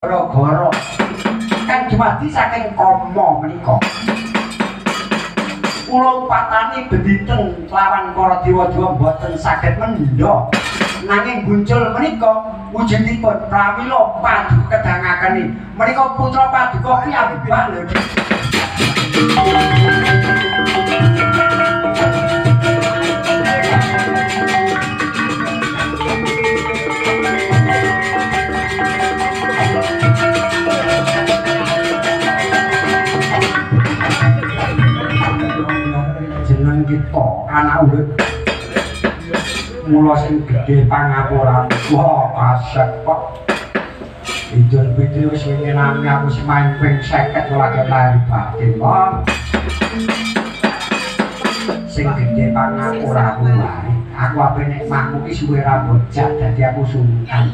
Gara-gara kan dumadi saking kama menika. Kula upatani benditen lawan para dewa-dewa mboten saged mendha. Nanging muncul menika wujudipun pramila paduka kedangakeni. Menika putra paduka piyambak lho. Jeneng kita anak urip mula sing gedhe pangapuran. Wah, kasep kok. Idul Fitri wis winginane aku sing main ping 50 lagi lahir batin. Wah. Sing gedhe pangapuraku wae. Aku ape nek makmu ki suwe ra bocah dadi aku sungkan.